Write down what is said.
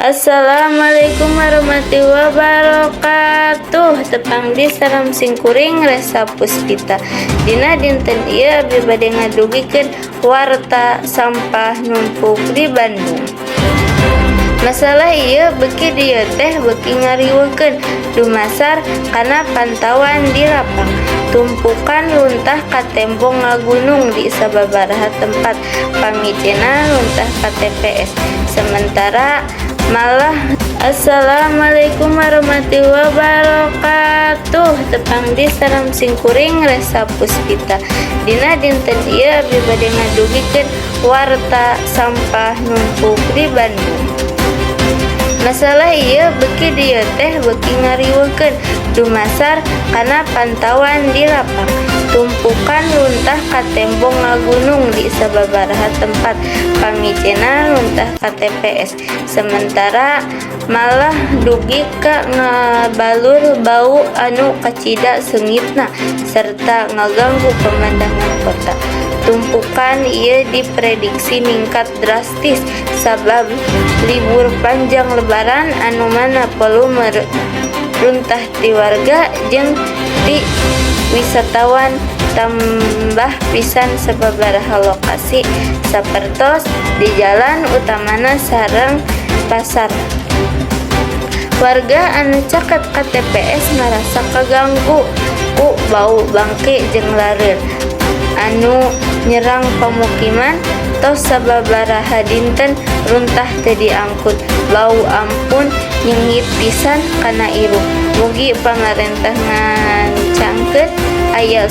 Assalamualaikum warahmatullahi wabarakatuh. Tepang deui sareng simkuring, Resa Puspita. Dina dinten ieu abdi bade ngadugikeun warta sampah numpuk di Bandung. Masalah ieu beuki dieu teh beuki ngariweuhkeun dumasar kana pantauan di lapang. Tumpukan runtah katempo ngagunung di sababaraha tempat, pangmiceunna runtah ka TPS. Sementara malah. Assalamualaikum warahmatullahi wabarakatuh. Tepang deui sareng simkuring, Resa Puspita. Dina dinten ieu abdi bade ngadugikeun warta sampah numpuk di Bandung. Masalah ieu beuki dieu teh beuki ngariweuhkeun dumasar kana pantauan di lapang. Tumpukan runtah katempo ngagunung di sababaraha tempat, pangmiceunna runtah ka TPS. Sementara malah dugi ka ngabalur bau anu kacida seungitna serta ngaganggu pemandangan kota. Tumpukan ieu diprediksi ningkat drastis sabab libur panjang Lebaran, anu mana volume runtah ti warga jeung ti wisatawan tambah pisan. Sababaraha lokasi sapertos di jalan utamana sareng pasar. Warga anu caket ka TPS ngarasa kaganggu ku bau bangke jeung lareur anu nyerang pamukiman. Tos sababaraha dinten runtah teu diangkut, bau ampun nyengit pisan kana irung. Mugi pamarentah ngancangkeun aya